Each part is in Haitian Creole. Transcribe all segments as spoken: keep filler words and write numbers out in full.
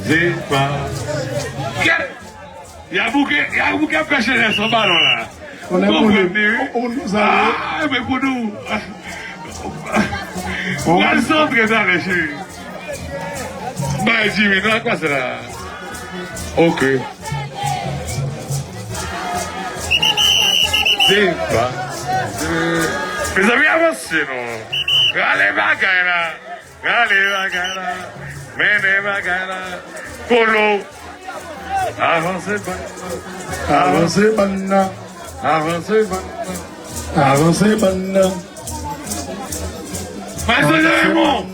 Zepa. Kèt! Yabouke, Yabouke ap fè chelè san balon la. Konprann li, wi. Ah, men pou nou. Pral santre talè, cheri. Bay Jimmy, nan kwase la. Ok. Zepa. Mezanmi, avanse non. Rale bagay la. Rale bagay la. Mennen bagay la. Kolo. Avanse bann nan. Avanse bann nan. Avanse bann nan. Avanse bann nan. Maestro Jeremon.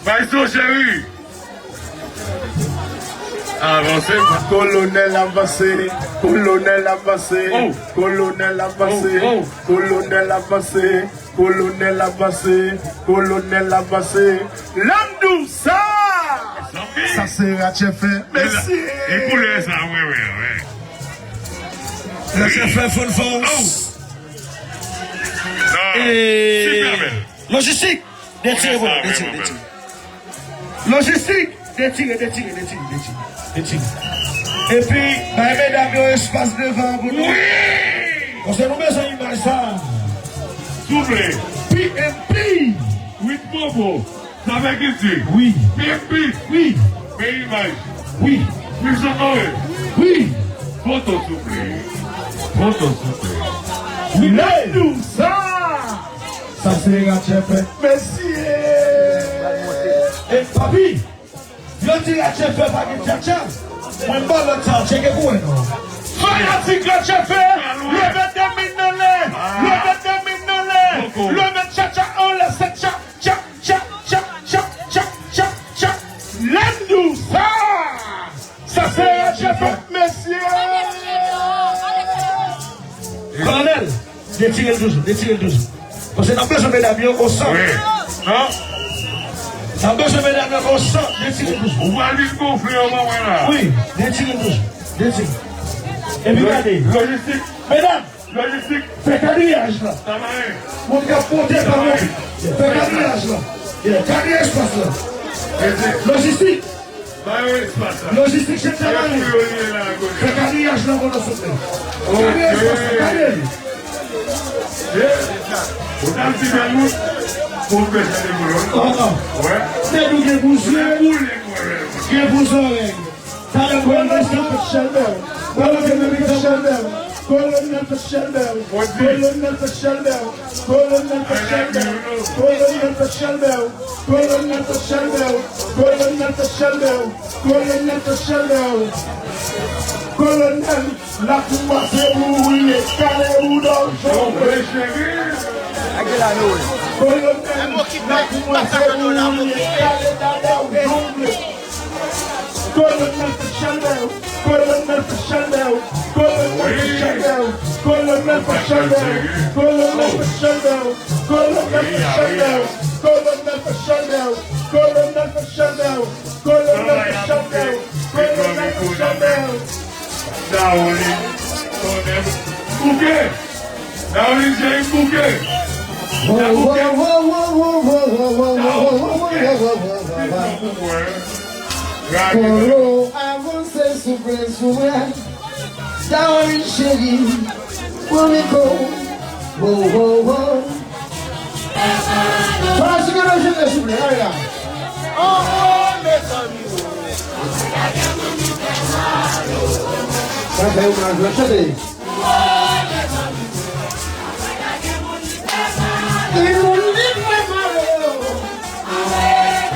Maestro cheri. Avanse. Kolonèl avanse. Kolonèl avanse. Oh. Kolonèl avanse. Oh, oh. Kolonèl avanse. Kolonèl avanse. Kolonèl avanse. Landousa. Sa se Ratchè fè. Mèsi. E koulè sa, wi, wi, wi. Ratchè fè fòn fòs. Oh. Non. E super bèl. Lojistik. Detire, vòlè, detire, detire. Lojistik, detire, detire, detire, detire, detire. Epi, bay medam yo espas devan an pou nou. Wi! Paske nou bezwen imaj sa. Souple. P M P. Wi, Bobo. Sa fè kilti. Wi. P M P. Wi. Men imaj. Wi. Wi, Jean Noé. Wi. Foto, souple. Foto, souple. Wi. Landousa. Sa se Ratchè fè. Mesye! E papi, yo di Ratchè fè pa gen tchatcha. Mwen ba lòt sa, tcheke pou wè non. Fanatik Ratchè fè, leve de men nan lè, leve de men nan lè, leve tchatcha anlè, se tcha, tcha, tcha. Landousa! Sa se Ratchè fè, mesye! Kolonèl, detire l toujou, detire l toujou. Paske n ap bezwen medam yo o san. Wi. Non? N ap bezwen medam yo o san, detire l toujou. Ou pral vin gonfle yo ban mwen la. Wi, detire l toujou, detire. Epi gade. Lojistik. Medam, lojistik. Fè kadriyaj la. Travay. Moun k ap monte pa monte. Fè kadriyaj la. Yeah, kadriyaj espas la. Lojistik. Ba yo espas la. Lojistik chèf travay. Fè kadriyaj la, konnen souple. Kadriyaj espas la, kadre li. Ou t ap di bèl moun? Pou m fè sa de boulon. Oh, oh. Wè. Tèt ou gen pou zye, gen pou zòrèy. Talè kolonèl fè chalbè. Kolonèl fè chalbè. Kolonèl fè chalbè. Kolonèl fè chalbè. Kolonèl fè chalbè. Kolonèl fè chalbè. Kolonèl fè chalbè. Kolonèl fè chalbè. Kolonèl fè chalbè. Kolonèl, lakou a se pou ou ye, kale bouda w jongle. Kolonèl, lakou a se pou ou ye, kale dada w jongle. Kolonèl fè chalbè, kolonèl fè chalbè, kolonèl fè chalbè, kolonèl fè chalbè, kolonèl fè chalbè, kolonèl fè chalbè, kolonèl fè chalbè, kolonèl fè chalbè, kolonèl fè chalbè, kolonèl fè chalbè. Daolin, tonnè, bouke! Daolin James bouke! Bouke! Kolo avanse souple, souple. Daolin cheri, pran mikwo. Wo, wo, wo. Fanatik yo leve men, souple, ale la. Oh, oh, mezanmi. Sa fè yon maj la, chante. Li moun li fè mal.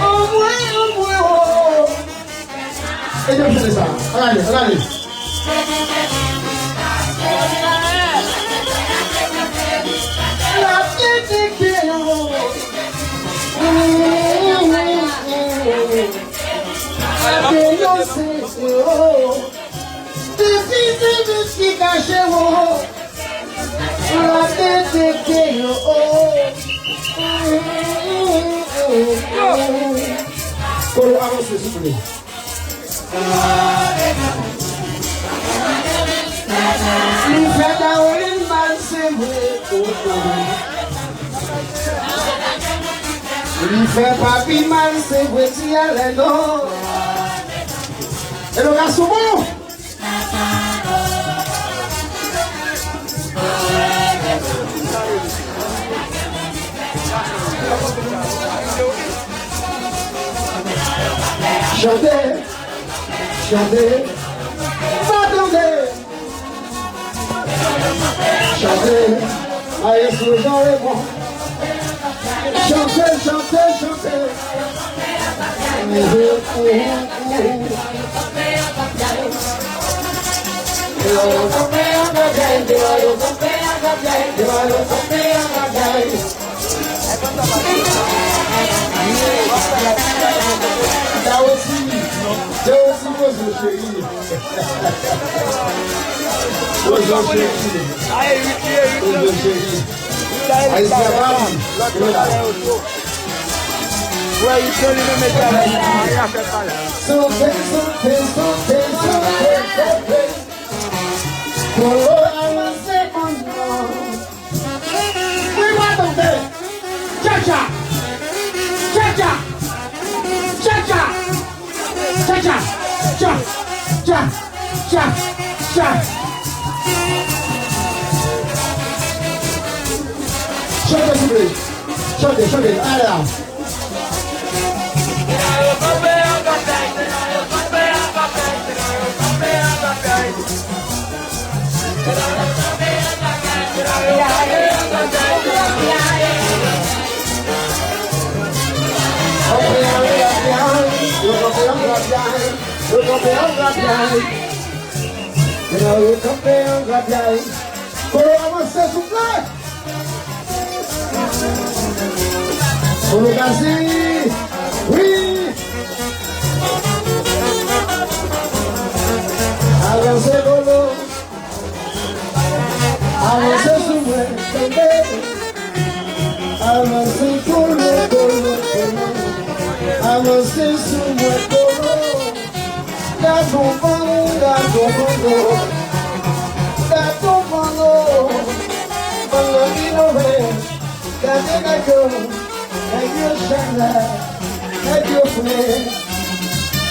Anmwe, anmwe, oh. E yo chante sa. Ann ale, ann ale. L ap deteke yo. Denonse yo. Depi se men ki kache yo. L ap deteke yo. Kolo avanse, souple. Li fè Daolin mal, se vre. Li fè papi mal, se vre, ti alè non. E nou ka sou bon. Chante, chante, pa tande. Chante, aye sou jan e bon. Chante, chante, chante. Poze w cheri. Poze w cheri. Ayisyen pa di. Sote, sote, sote, sote, sote. Kolo avanse kounya. Wi, pa tande. Tcha, tcha. Tcha, tcha. Tcha, tcha. Tcha, tcha. Tcha, tcha. Tcha, tcha. Chante, souple. Chante, chante. Ale la. Yo kanpe an grabyay. Kolo avanse, souple. Kolo Gazi. Wi. Avanse, Kolo. Avanse sou mwen, tande. Avanse, Kolo, Kolo, Kolo. Avanse sou mwen, Kolo. Gato fanno, gato fanno, gato fanno. Fanno ki move. Gade nèg yo, nèg yo chalè, nèg yo fre.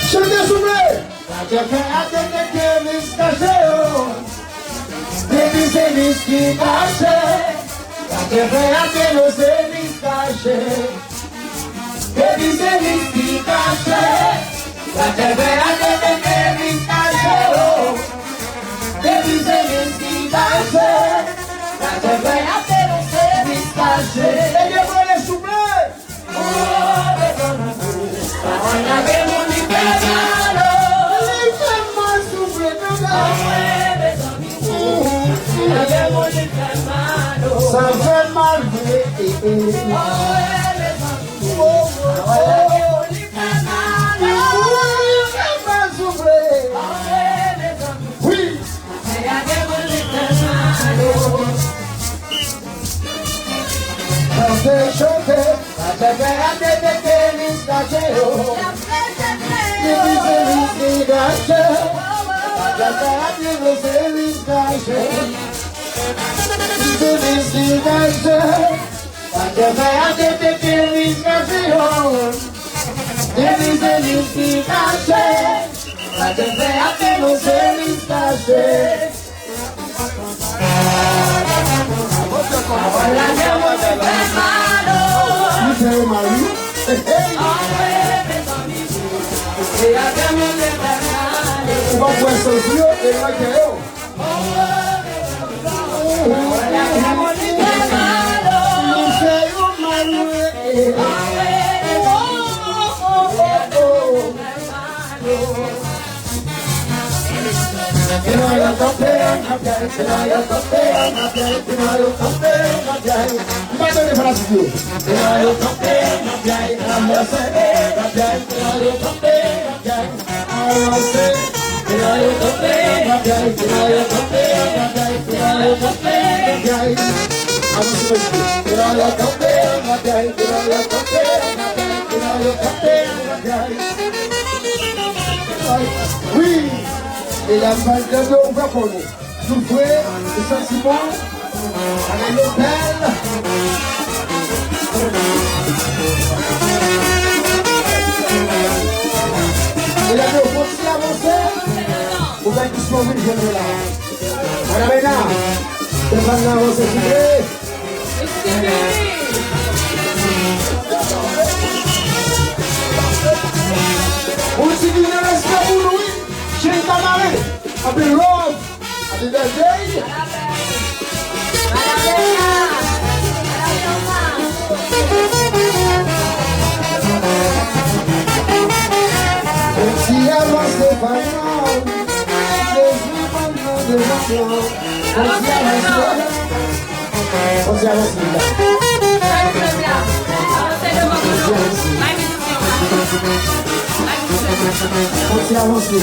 Chante, souple. Sa te fè a te teke mis kache yo. Depi se mis ki kache. Sa te fè a te yo se mis kache. Depi se mis ki kache, sa te fè a te teke mis kache, oh. Depi se mis ki kache, sa te fè a te yo se mis kache. Ebyen, mwen le souple. Oh, mezanmi, pawòl la gen moun li fè mal, oh. Li fè mal, souple, tande. Oh, mezanmi. Sa fè mal vre, eh, eh. Oh, oh, oh. Li fè mal, souple. Wi. Chante, chante. Sa te fè a te teke mis kache yo. Depi se mis ki kache. Sa te fè a te yo se mis kache. Se mis ki kache. Sa te fè a te teke mis kache yo. Depi se mis ki kache. Sa te fè a te yo se mis kache. Li fè yo mal, wi. Ou pa kwè santi yo, e nan kè yo. Li fè yo mal, wi. M pa tande fanatik yo. Avanse, mesye. Wi, medam, pral tande yon fwa konnen. Soufle, e santi bon, bagay yo bèl. Medam yo, fon ti avanse. Fò vin jwenn mwen la. Madan Bena, Stefan nan avanse souple. Yon ti ginen respè pou nou, wi. Chen Tamare. Anpil love. Happy birthday. Bon ti avanse pa non. Jezi pa nan devan non. Bon ti avanse. Bon ti avanse la. Bon ti avanse. Bon ti avanse.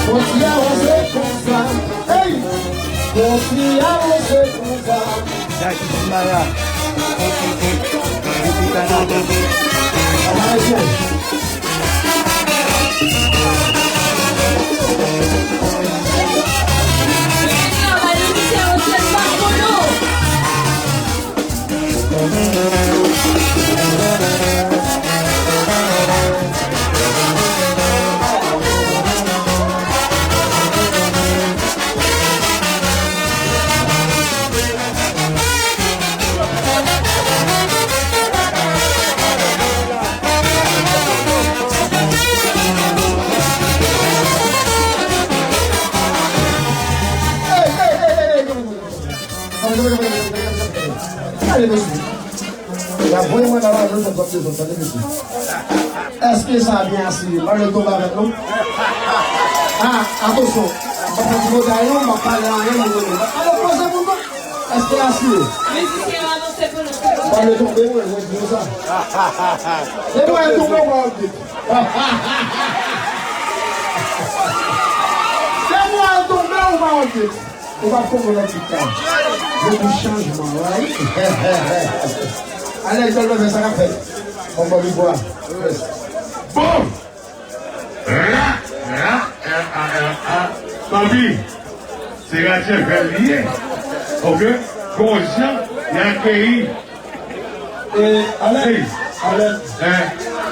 Kontinye avanse konsa. Hey! Kontinye avanse konsa. Jackie Simara. Depi Kanada. Gade mesye. Y ap voye mwen nan lajou, sa m t ap bezwen, tande mesye. Èske sa byen asire? Pale tonbe avèk nou. Ah, atansyon. M ap fè ti bagay non, m ap pale anyen, nou konnen. M ap pale franse pou nou. Èske asire? Mizisyen yo anonse pou nou. Pale tonbe, mwen, mwen di nou sa. Se mwen tonbe, mwen di. Se mwen tonbe, mwen di. Ou pa konprann nan tit la. Yo di chanjman, right? Alèz, jòl mwen fè sa k ap fèt. Bon, bon, li bwa. Bon! Ra, ra, R A R A. Tanpri. Se Ratchèvèl li ye. Oke? Gon jan li akeyi. E, Alèz, Alèz.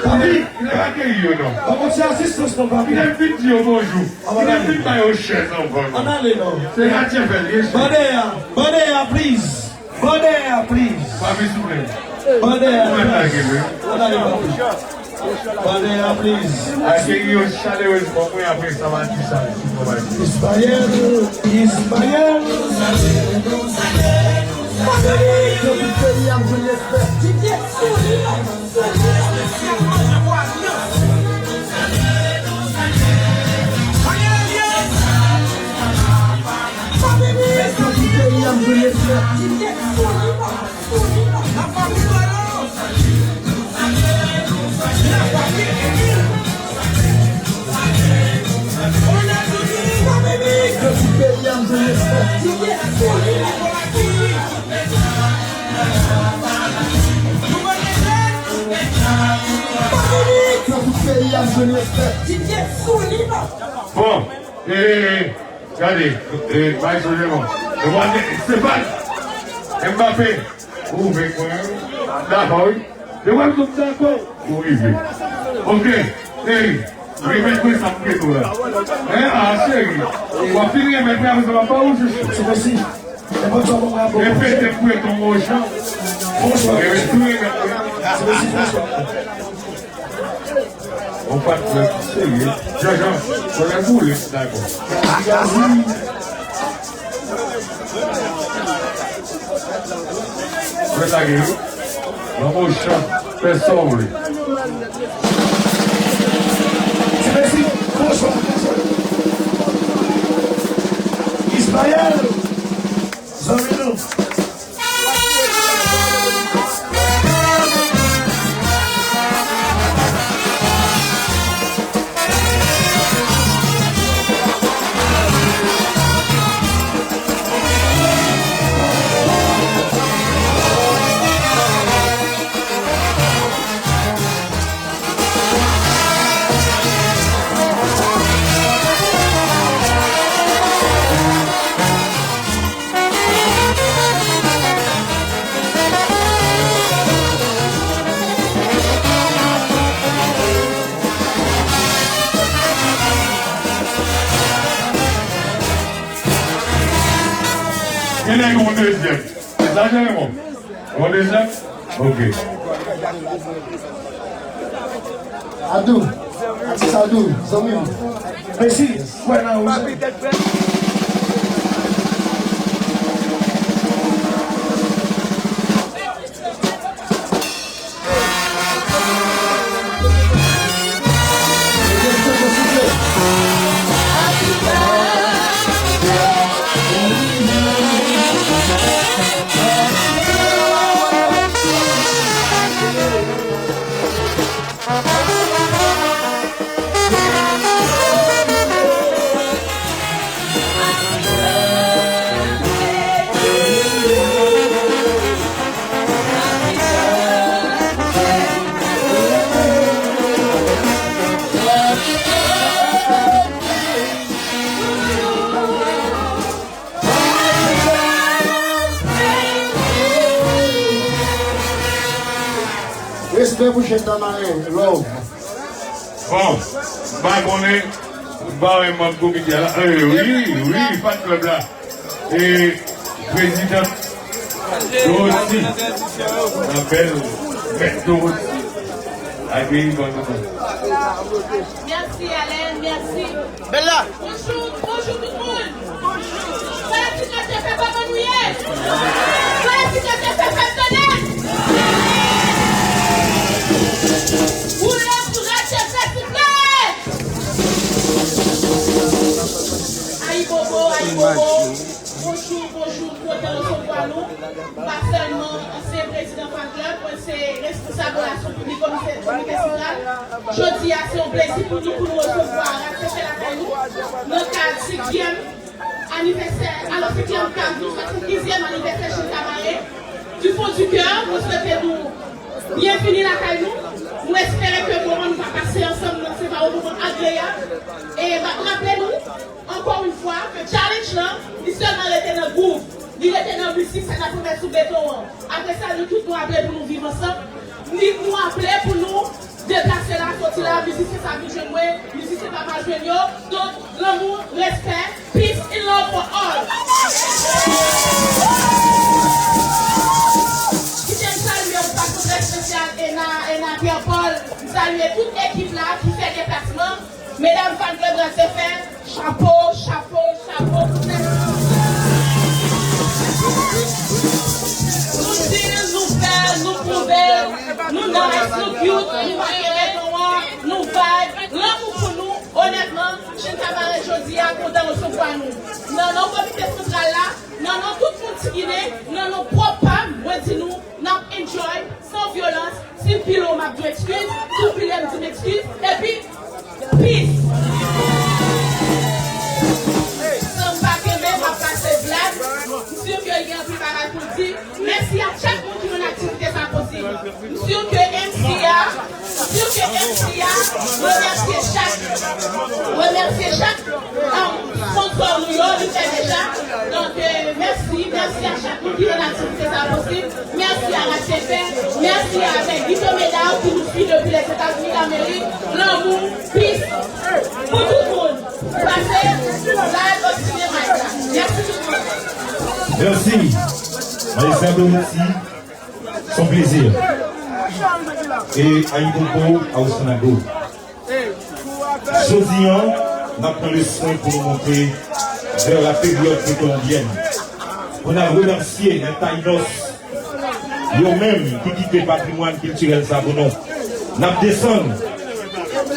Tanpri. Li pa akeyi yo, non. Pa konn se asistans, non, papi. Li te vin di yo bonjou. Li te vin ba yo chèz anvan, non. Ann ale, non. Se Ratchèvèl li ye. Ban dèyè a, ban dèyè a, please. Ban dèyè a, please. Papi, souple. Ban dèyè a, please. Ann ale, papi. Ban dèyè a, please. Akeyi yo chalerezman, mwen apre sa, m a di sa, si mwen pa di. Ismaël, Ismaël. Yo tout peyi ap jwenn respè. Yo tout peyi ap jwenn respè. Yo tout peyi ap jwenn respè. Yo tout peyi ap jwenn respè. Bon, e, gade, e, Maestro Jérôme. Stéphane, Mbappé, ou vle kwen, dakò, wi. Depi w ap di m dakò, ou rive. Oke, cheri, remèt mwen sa m prete w la. Hein, ah, cheri, w ap fin remèt mwen apre sa m ap ba ou chouchou. Se konsi. E pete m prete w, mon chan. Remèt tou remèt mwen. Se konsi, François. Yon patnè ki serye. Jean-Jean, konnen boule, dakò. Mwen lage yo. Lanmò chan, fè sa w vle. Ismayèl, zanmi nou. Gen nèg yon dezyèm. Sa jere bon. Yon dezyèm? Ok. Adou. Atis Adou, zanmi m. Mesi. Kwè nan ou. Respè pou Jenta Maren, love. Bon, m pa konnen, m pa wè manm komite a la. Eh, wi, wi, fan club la. E prezidan Dorothy, nan bèl mèt Dorothy. Akeyi ban nou. Mèsi, Alain, mèsi. Bella. Bonjou, bonjou tout moun. Bonjou. Fè ti tèt fè kòman nou ye? Fè ti tèt fè fè tande. Woule pou Radyo Fè, souple. Ayibobo, ayibobo. Bonjou, bonjou, m kontan resevwa nou. M pa sèlman ansyen prezidan fan club, mwen se responsab relasyon piblik komite, komite santral. Jodi a, se yon plezi pou nou, pou nou resevwa Radyo Fè lakay nou, nan kad senkyèm anivèsè, alò, senkyèm kad nou, swasannkenzyèm anivèsè Jenta Maren. Du fond du cœur, mwen swete nou byenvini lakay nou. Mwen espere ke moman nou va pase ansanm nan se va yon moman agreyab. E m ap raple nou, ankò yon fwa, ke challenge lan, li sèlman rete nan gwouv, li rete nan mizik, sa n ap remèt sou beton an. Apre sa, nou tout nou aple pou nou viv ansanm. Ni nou aple pou nou deplase la, soti la, mizisyen sa vin jwenn mwen, mizisyen pa pa jwenn yo. Donk, lanmou, respè, peace and love for all. Kite m salye yon fason trè espesyal Ena, Ena Pierre Paul. M salye tout ekip la ki fè deplasman. Medam fan club Radyo Fè, chapo, chapo, chapo pou tèt nou. Nou di l, nou fè l, nou pwouve l, nou nice, nou cute, nou pa kenbe ton an, nou vibe, lanmou pou nou, onètman, Jenta Maren jodi a kontan resevwa nou. Nan non komite santral la, nan non tout moun Ti Ginen, nan non pwòp pa m, mwen di nou, n ap enjoy, san vyolans, si m pile w, m ap di w ekskiz, si w pile m, di m ekskiz, epi, peace! San m pa kenbe, m ap pase Vlad, m si ke l gen anpil bagay pou l di. Mèsi a chak moun ki rann aktivite sa posib. M si ke M C a, m si ke M C a remèsye chak, remèsye chak, um, sponsor nou yo, li fè deja. Donk, euh, mèsi, mèsi a chak moun ki rann aktivite sa posib. Mèsi a Radyo Fè, mèsi avèk Guito Medal ki nou swiv depi Lèzetazini Damerik. Lanmou, peace pou tout moun. Pase, live au cinéma. Mèsi tout moun. Mèsi. Maestra Dorothy, son plezi. E Ayibobo a Osanago. Jodi a, n ap pran le swen pou nou monte vè la peryòd prekolonbyèn. Pou n al remèsye nèg Tayinos, yo menm ki kite patrimwàn kiltirèl sa pou nou. N ap desann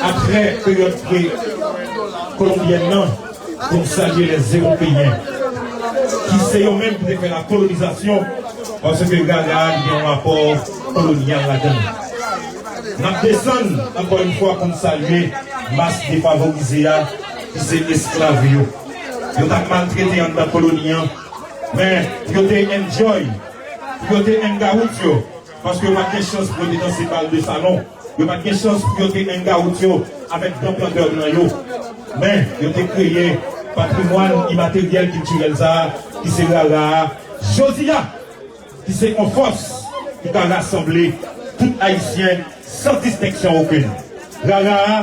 Apre peryòd pre-kolonbyèn nan, pou n salye lèzewopeyen, ki se yo menm ki te fè lakolonizasyon, paske Rara li gen yon rapò kolonyal ladan l. N ap desann, ankò yon fwa, pou n salye mas defavorize a, ki se esklav yo. Yo t ap maltrete anndan koloni an, men yo te enjoy, yo te hangout yo, paske yo pa t gen chans pou yo te danse bal de salon, yo pa t gen chans pou yo te hangout yo avèk gran plantè blan yo. Men, yo te kreye patrimwàn imateryèl kiltirèl sa a, ki se Rara a, jodi a, ki se yon fòs ki ka rasanble tout Ayisyen san distenksyon okenn. Rara a,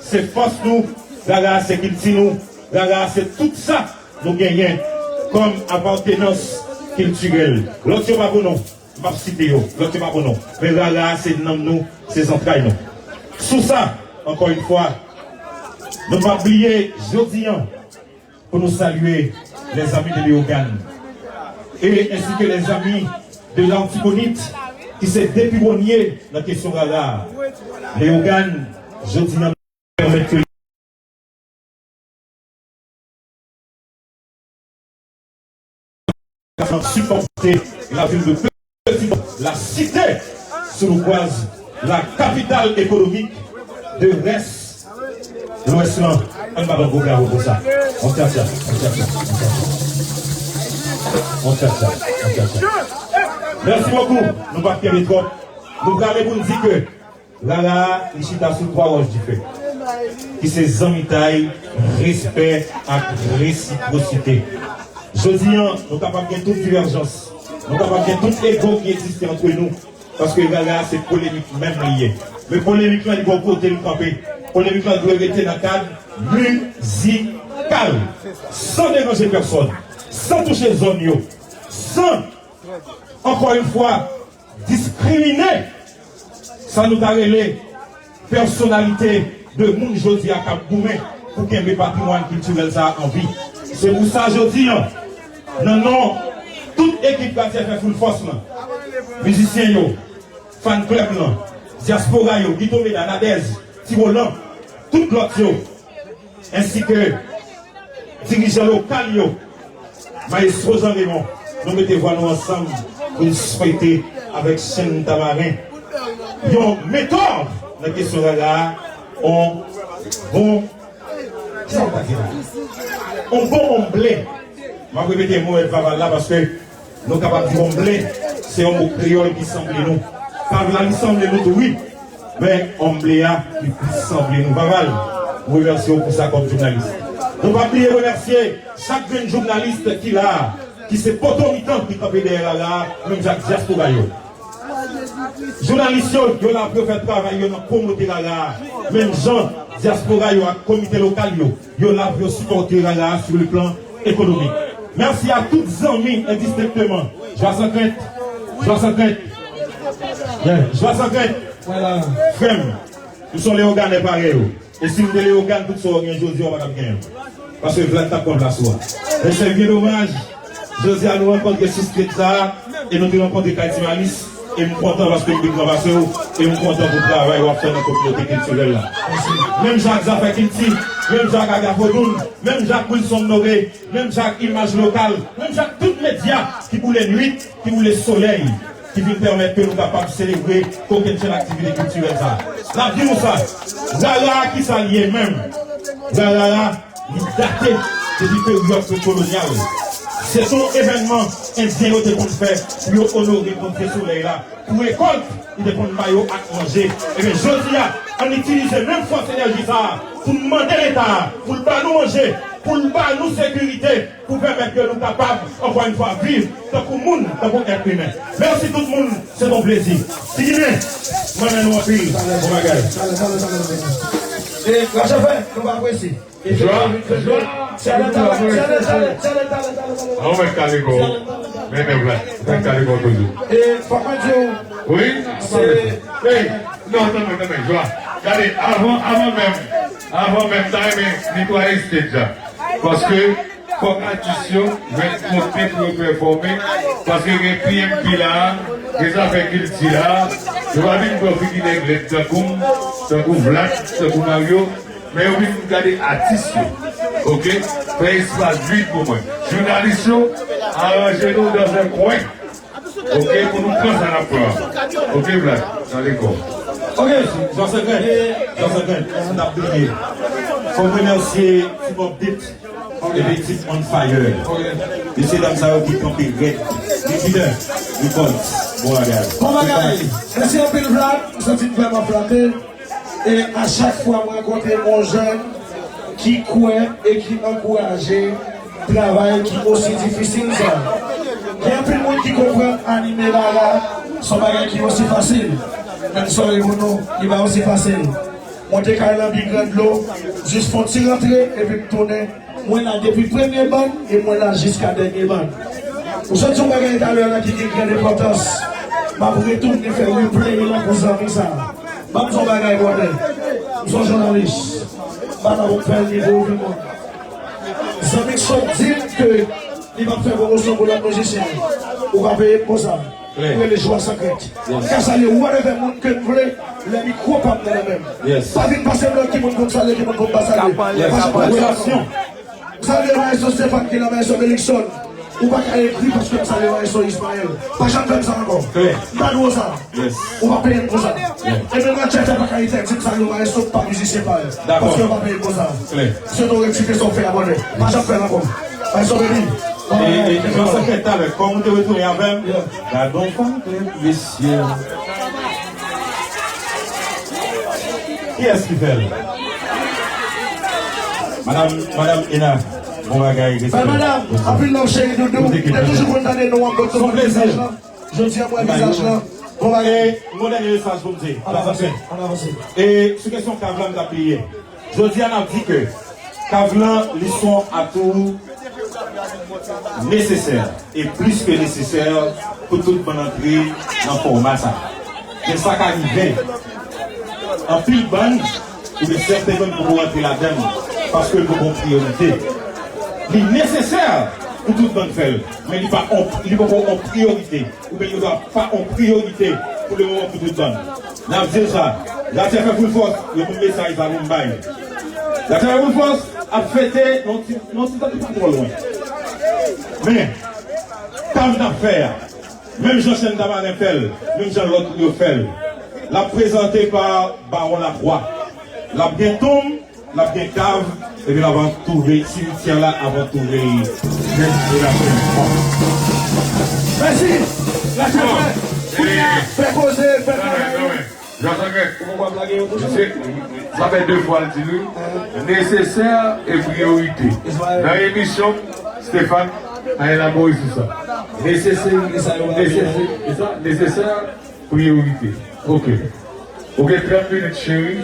se fòs nou, Rara a, se kilti nou, Rara a, se tout sa nou genyen kòm apartenans kiltirèl. Lòt yo pa bon non. M ap site yo, lòt yo pa bon non. Men Rara a se nanm nou, se zantray nou. Sou sa, ankò yon fwa, nou p ap bliye jodi a pou nou salye les amis de Leyogàn e ensi ke les amis de l'Artibonite ki se de pionye nan kesyon Rara a. Leyogàn, jodi a, pèmèt ke sipòte lavil de Petibò, la cité souloukoize, la capitale économique de rès Lwès lan. Ann ba ban gwo bravo pou sa. On tchatcha, on tchatcha, on tchatcha. On tchatcha, on tchatcha. Mèsi bokou. Nou p ap kenbe twòp. Nou prale pou n di ke Rara a, li chita sou twa wòch dife, ki se zanmitay, respè ak resipwosite. Jodi a, nou kapab gen tout divèjans, nou kapab gen tout ego ki egziste antre nou, paske Rara a se polemik menm li ye. Men polemik lan, li gen yon kote l kanpe. Polemik lan dwe rete nan kad mizikal, san deranje pèsòn, san touche zòn yo, san, ankò yon fwa, diskrimine sa nou ta rele pèsonalite de moun jodi a k ap goumen pou kenbe patrimwàn kiltirèl sa a an vi. Se pou sa jodi a, nan non tout ekip Radyo F M Full Force lan, mizisyen yo, fan club lan, dyaspora yo, Guy Tomeda, Nadèz, Ti Roland, tout lòt yo, ensi ke dirijan lokal yo, Mayestwo Jean Raymond, nou mete vwa nou ansanm pou n swete avèk Chenn Tamaren yon mentò nan kesyon Rara a, on bon, kisa w ta di la? On bon onm ble. M ap repete mo èd Vaval la paske nou kapab di onm ble, se yon mo kreyòl ki sanble nou. Vav la, li sanble nou tou, wi. Men onm ble a, li plis sanble nou. Vaval, m remèsye w pou sa kòm jounalis. Nou pa bliye remèsye chak grenn jounalis ki la a, ki se poto mitan ki kanpe dèyè Rara a, menm jan ak dyaspora yo. Jounalis yo, yo la pou yo fè travay yo nan kominote Rara a, menm jan dyaspora yo ak komite lokal yo, yo la pou yo sipòte Rara a sou le plan ekonomik. Mèsi a tout zanmi endistenkteman. Jwa san krent. Jwa san krent. Yeah, Jwa san krent. Frè m, nou se yon Leyoganè parèy ou. E si m te Leyogàn, tout sa w gen jodi a, w pa t ap genyen l. Paske Vlad t ap pran plas ou a. Men se byen domaj, jodi a nou rankontre sou stage sa a, e nou te rankontre kay Ti Malis, e m kontan paske m pi gran pase w, e m kontan pou travay w ap fè nan kominote kiltirèl la. Menm jan ak Zafè Kilti, menm jan ak Aga Vodoun, menm jan ak Wilson Noré, menm jan ak Imaj Lokal, menm jan ak tout medya ki boule nwit, ki boule solèy, ki vin pèmèt ke nou kapab selebre kokennchenn aktivite kiltirèl sa a. N ap di nou sa, Rara a, kisa l ye menm? Rara a, li date depi peryòd prekolonyal. Se t on evènman endyen yo te konn fè pou yo onore bondye solèy la, pou rekòlt li te konn ba yo ak manje. Ebyen, jodi a, ann itilize menm fòs enèji sa a pou n mande Leta a pou l ba nou manje, pou l ba nou sekirite, pou pèmèt ke nou kapab, ankò yon fwa, viv tankou moun, tankou èt imen. Mèsi tout moun, se t on plezi. Ti Ginen, m renmen nou anpil. Bon bagay. E, Rachafè, nou pa prese. Jwa, jwa. An, ou mèt kale kò w. Men, men, vle. Ou mèt kale kò w toujou. E, fòk mwen di w. Wi? Se. Ey, non, tanmen, tanmen, Jwa. Gade, avan, avan menm, avan menm, ta renmen netwaye stage la. Paske, Fòk atis yo jwenn kote pou yo pèfòme, paske gen P M P la, gen zafè kilti la, yo pa vin pran figi nèg lèd tankou m, tankou Vlad, tankou Mario, men yo vin gade atis yo. Oke? Fè espas vid pou mwen. Jounalis yo, aranje nou dans un coin. Oke, pou nou pran sa n ap pran. Oke, Vlad, nan lekòl. Oke, Jean Secret, Jean Secret, m t ap bliye. Fò m remèsye Team Update epi Team On Fire. Mesye dam sa yo ki kanpe rèd. Jupiter Records, bon bagay. Bon bagay. Mèsi anpil, Vlad. M santi m vrèman flate. E a chak fwa m rankontre yon jèn ki kwè e ki ankouraje travay ki osi difisil sa. Gen anpil moun ki konprann anime la la, se yon bagay ki osi fasil. Men m sòri pou nou, li pa osi fasil. Mwen te kay lanbi Grand Dlo, jis fè yon ti rantre epi m tounen. Mwen la depi premye bann e mwen la jiska dènye bann. Ou sot di yon bagay talè la ki gen grenn enpòtans. M ap retounen fè replay la pou zanmi sa. Ban m di yon bagay, bòdè. M se yon jounalis. M pa la pou m fè l nivo ou vin mwen. Zanmi k sot di m ke li p ap fè pwomosyon pou lòt mizisyen. Ou pa peye m pou sa. Klè. Rele Joie Sans Crainte. Yes. M ka salye whatever moun ke m vle, lè mikwo pa m nan men m. Yes. Pa vin pase m lòt ki moun pou m salye, ki moun pou m pa salye. Yes. Pa janm pran relasyon. M salye Maestro Stéphane ki la, Maestro Melikson. Ou pa ka ekri paske m salye Maestro Ismaël. Pa janm fè m sa ankò. Klè. M pa dwe w sa. Yes. Ou pa peye m pou sa. Yes. E menm Radjè Fè pa ka entèdi m salye Maestro, pa mizisyen pa yo. Dakò. Paske yo pa peye m pou sa. Klè. M swete w rektifye sa w fè a, bòdè. Pa janm fè l ankò. Maestro Baby. E, e, jan sa fèt talè, kòm ou te retounen avè m, gad on fanm klè, mesye. Kiyès ki fè l? Madam, Madam Ena, bon bagay, respè. Bay madam, anpil love, cheri doudou. Mwen te toujou konn tande non an bòt sou vizaj lan. Jodi a, m wè vizaj lan. Bon bagay. E, m gon dènye mesaj pou m di. Ann avanse, ann avanse. E, sou kesyon kav lan, m t ap bliye. Jodi a, n ap di ke kav lan, li se yon atou nesesè e plis ke nesesè pou tout bann antre nan fòma sa. Men sa ka rive, anpil bann oubyen sèten bann poko rantre ladan l paske l poko yon priyorite. Li nesesè pou tout bann fè l, men li pa on, li poko yon priyorite. Oubyen yo dwa pa on priyorite pou le moman pou tout bann. N ap di l sa, Radjè Fè Full Fòs, yo pou mesaj sa pou m bay. Radjè Fè Full Fòs ap fete nan ti, nan ti tan ki pa twò lwen. Men, kav n ap fè a, menm jan Chèn Tamalen fè l, menm jan lòt yo fè l, l ap prezante pa Bawon Lakwa. L ap gen tonm, l ap gen kav, epi l ap antoure simityè la, ap antoure nèg de la fè. Mèsi! Radjè Fè! Kounye a, fè koze, fè travay nou. Jean Sacré, ou konprann lage yo toujou? Sa fè de fwa l di li, nesesè e priyorite. Nan emisyon m, Stéphane a elabore sou sa. Nesesè, nesesè, e sa, nesesè, priyorite. Ok. Ou gen trant minit, cheri.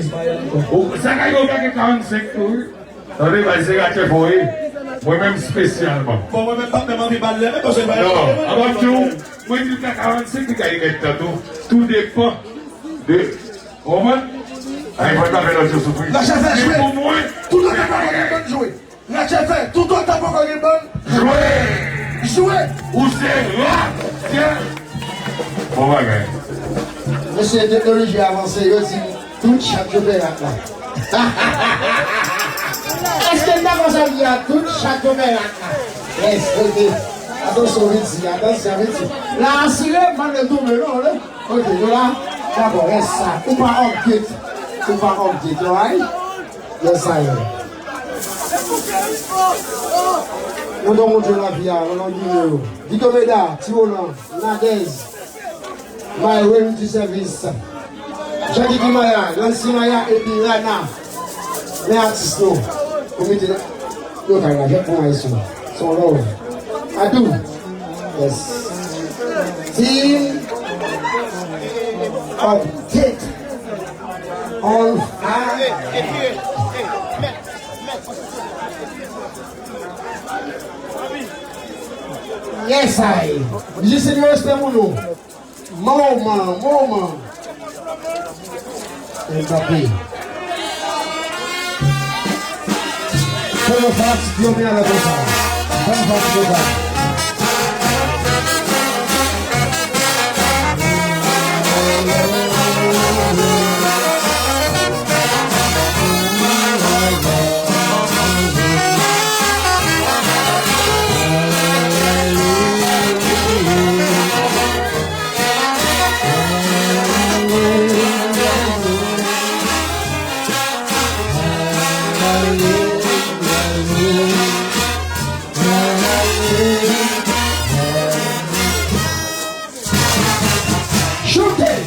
Ou, sa ka yo pa gen karannsenk tou, wi. Tande, bay se Radjè Fè w ye. Mwen menm espesyalman. Bon, mwen menm pa menm anvi ba l lè, men paske l pa... Non, anvan tou, mwen di l ka karannsenk, li ka ret tan tou. Tou depann de, ou konprann? Ay, mwen pa fè lòt yo soufri. Radjè Fè jwe. Pou mwen, tout lòt yo pa konn jwe. Radjè Fè, toutotan poko gen bann, jwe! Jwe! Ou se radjè! Bon bagay. Mesye, teknoloji avanse, yo di tout chat yo pè rat la. Èske n dakò sa di a, tout chat yo pè rat la? Yes, ok. Atansyon, Viti, atansyon, Viti. La asire, m pa vle tonbe non, wi. Ok, nou la? Dakò, rès sa. Ou pa update. Ou pa update, alright? Yes, I am. Nou te montre lavi a, nan non di yo. Vito Meda, Ti Roland, Nadèz, Myron du service. Jackie Kimaya, Nancy Maya epi Rana. Men atis nou. Ou mete nan, yo kay la, jèt pou maestro. Son love. Adou. Yes. Team Update. On fire. Yes, I. Jis respè pou nou. Moman, moman. Mbappé. Fè yon fanatik yo byen lè konsa. Travay, travay. Choute!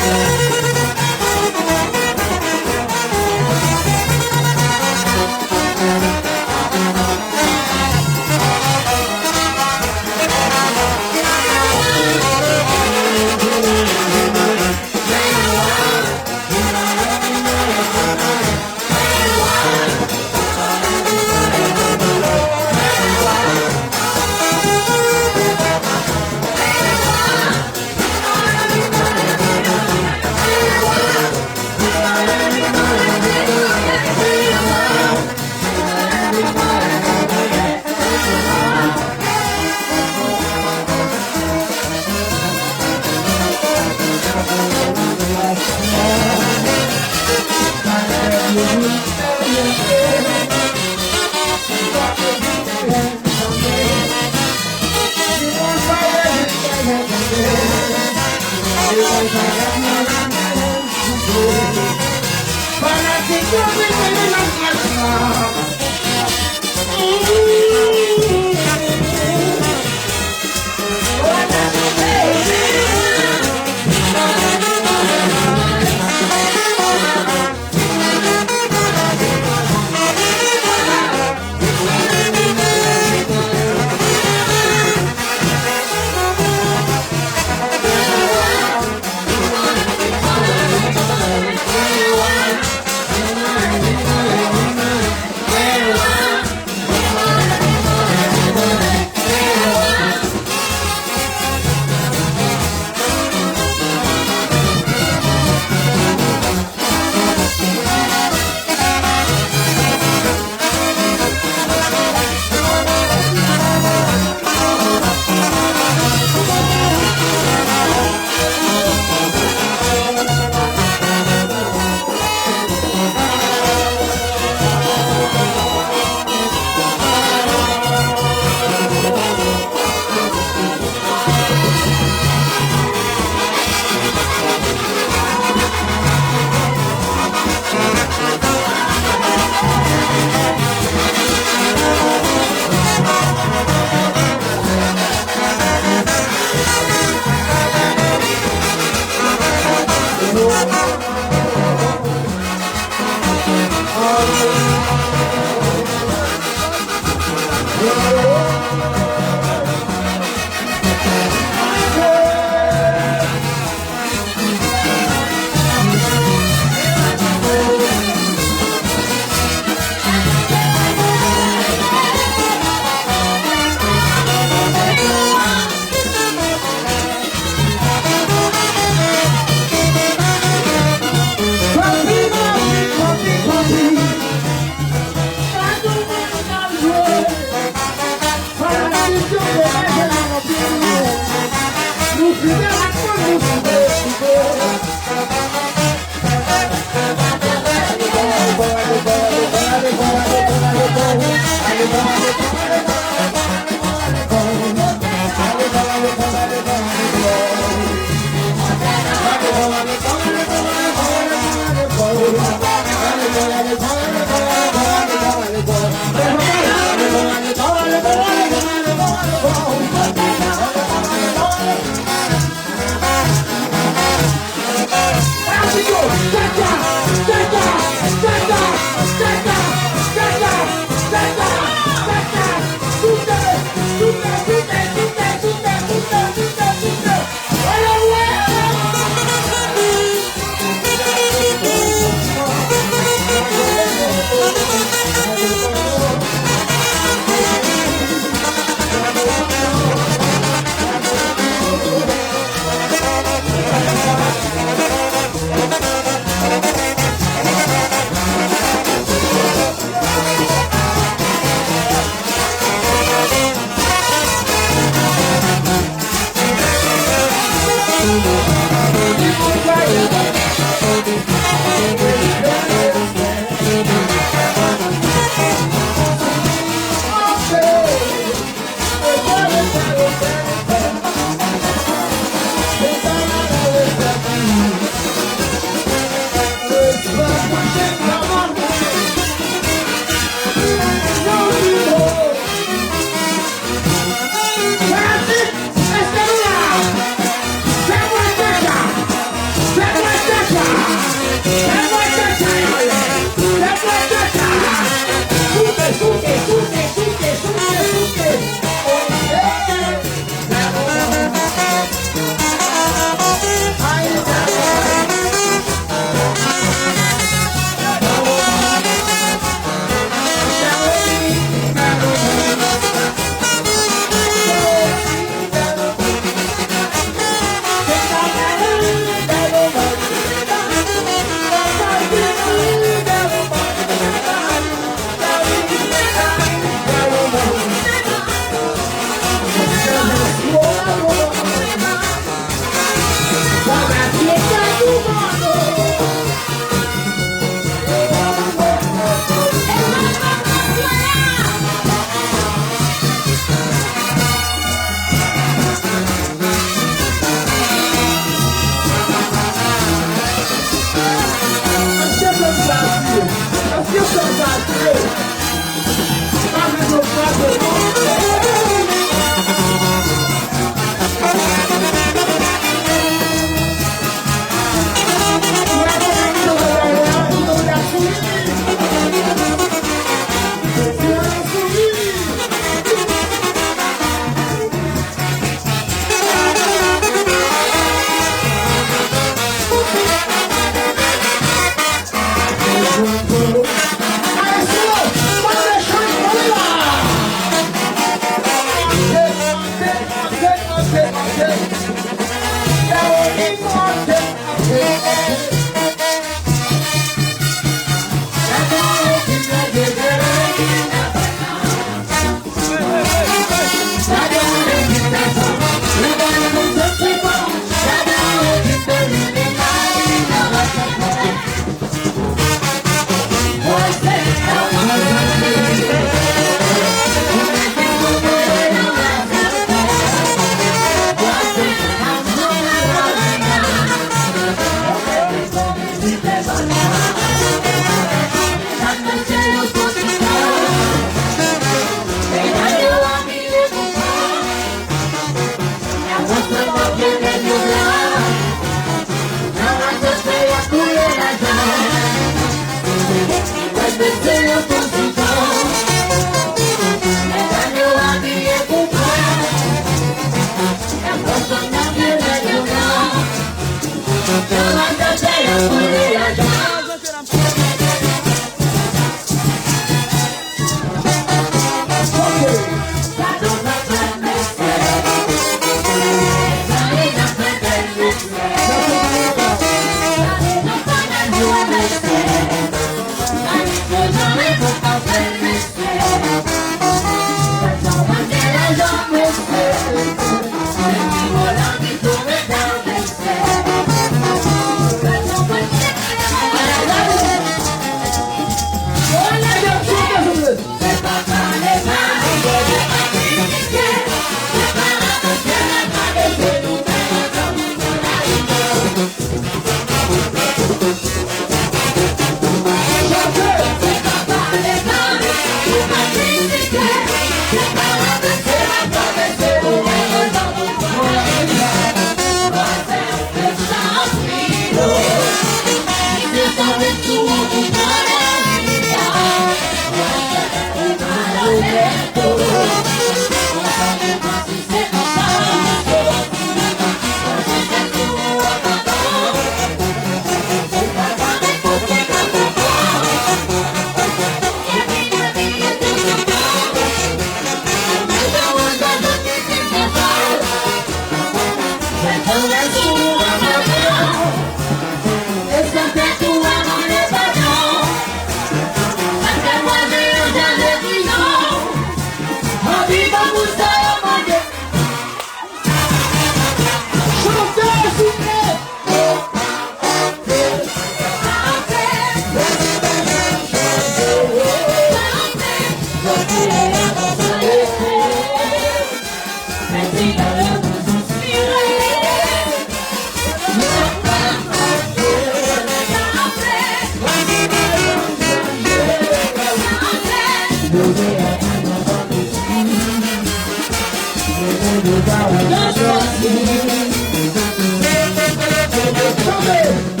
Chante!